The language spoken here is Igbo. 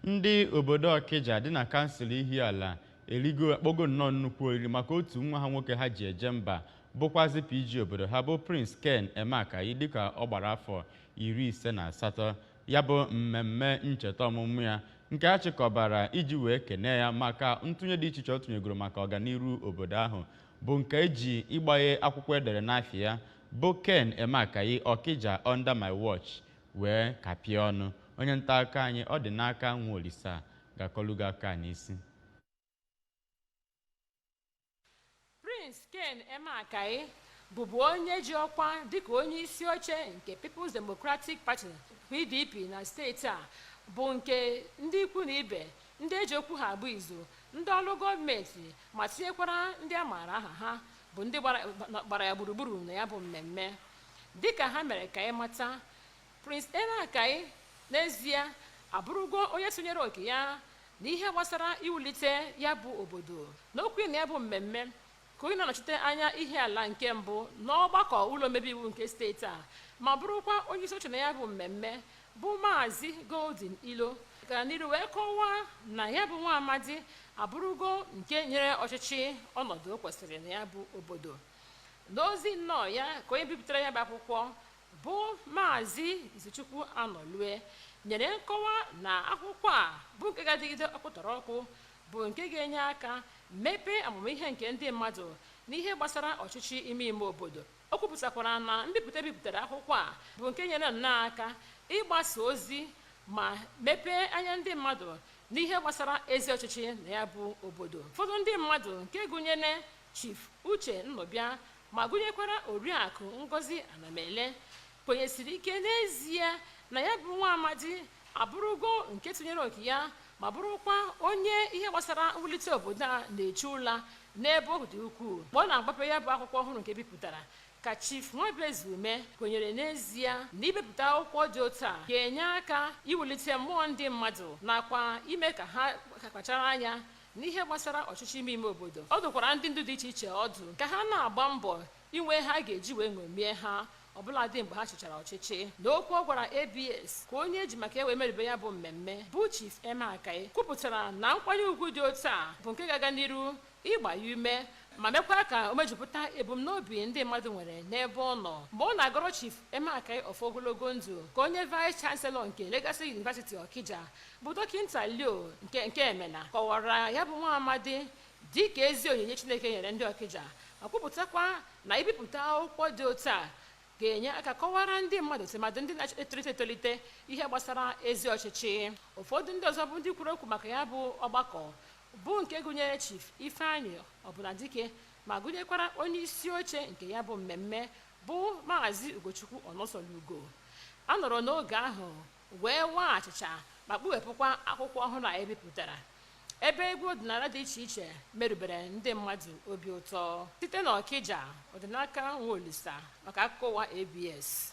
Ndị obodo Ọkịja dị na kansụl Ihiala erigo akpọgo nnọọ nnukwu oriri maka otu nwa ha nwoke ha ji eje mba, bụkwazị PG obodo ha, bụ Prince Ken Emeakayi, dịka ọ gbara afọ 58. Ya bụ mmemme ncheta ọmụmụ ya nke a chịkọbara iji wee kene ya maka ntụnye dị iche iche ọ tụnyegoro maka ọganiru obodo ahụ, bụ nke eji ịgbaghe akwụkwọ edere n'afọ ya bụ "Ken Emeakayi, Okija Under My Watch" wee kapịa ọnụ. Onye nta akụkọ anyị ọ dị n'aka nwa Olisa ga-akọlugo aka n'isi. Prince Ken Emeakayi bụbu onye ji ọkwa dịka onye isi oche nke People's Democratic Party, PDP, na steeti a, bụ nke ndị ikwu na ibe, ndị eji okwu ha agba izu, ndị ọrụ gọọmenti, ma tinyekwara ndị a maara aha ha, bụ ndị gbara ya gburugburu na ya bụ mmemme. Dịka ha mere ka ịmata, Prince Emeakayi n'ezie abụrụgo onye sonyere oke ya n'ihe gbasara iwulite ya bụ obodo. N'okwu na ya bụ mmemme, ka onye na-anọchite anya Ihiala nke mbụ n'ọgbakọ ụlọ omebe iwu nke steeti a, ma bụrụkwa onye isi oche na ya bụ mmemme, bụ Maazị Golden Ilo, gara n'iru wee kọwaa na ya bụ nwa amadi abụrụgo nke nyere ọchịchị ọnọdụ o kwesịrị na ya bụ obodo. N'ozi nnọọ ya, ka onye bipụtara ya bụ akwụkwọ, bụ Maazị Izuchukwu Anọlue, nyere nkọwa na akwụkwọ a bụ nke ga-adịgide ọkpụtọrọkpụ, bụ nke ga-enye aka mepee amamihe nke ndị mmadụ n'ihe gbasara ọchịchị ime ime obodo. O kwupụtakwara na mbipụta bipụtara akwụkwọ a bụ nke nyere nnọọ aka ịgbasa ozi ma mepee anya ndị mmadụ n'ihe gbasara ezi ọchịchị na ya bụ obodo. Ụfọdụ ndị mmadụ, nke gụnyere Chief Uche Nnọbịa, ma gụnyekwara Oriakụ Ngozi Anamele, kwenyesiri ike n'ezie na ya bụ nwa amadi abụrụgo nke tụnyere oke ya, ma bụrụkwa onye ihe gbasara mwulite obodo a na-echu ụla n'ebe ọ dị ukwuu. Mgbe ọ na-agbape ya bụ akwụkwọ ọhụrụ nke bipụtara, ka Chief Nwabezu Ume kwenyere n'ezie na ibipụta akwụkwọ dị otu a ga-enye aka iwulite mmụọ ndị mmadụ nakwa ime ka ha kpachara anya n'ihe gbasara ọchịchị ime ime obodo. Ọ dụkwara ndị ndu dị iche iche ọdụ ka ha na-agba mbọ inwe ha ga-eji wee ṅomie ha, ọbụladị mgbe ha chịchara ọchịchị. N'okwu ọ gwara ABS, ka onye eji maka ewe merube ya bụ mmemme, bụ Chief Emeakayi, kwupụtara na nkwanye ugwu dị otu a bụ nke ga-aga n'iru ịgba ya ume ma mekwa ka o mejupụta ebumnobi ndị mmadụ nwere n'ebe ọ nọ. Mgbe ọ na-agọrọ Chief Emeakayi ọfọ ogologo ndụ, ka onye Vice Chancellor nke Legacy University Okija, bụ Dọkịta Leo nke Emena, kọwara ya bụ nwa amadi dị ka ezi onyinye Chineke nyere ndị Okija, ma kwupụtakwa na ibipụta akwụkwọ dị otu a ga-enye aka kọwara ndị mmadụ, tụmadị ndị na-etolite etolite, ihe gbasara ezi ọchịchị. Ụfọdụ ndị ọzọ bụ ndị kwuru okwu maka ya bụ ọgbakọ, bụ nke gụnyere Chief Ifeanyị Ọbụnadike, ma gụnyekwara onye isi oche nke ya bụ mmemme, bụ Maazị Ugochukwu Ọnọsọlugo. A nọrọ n'oge ahụ wee waa achịcha ma kpughepụkwa akwụkwọ ọhụrụ a ebipụtara, ebe egwu ọdịnala dị iche iche merubere ndị mmadụ obi ụtọ. Site n'Ọkịja, Ọdịnaka Nwaolisa maka akụkọ ụwa ABS.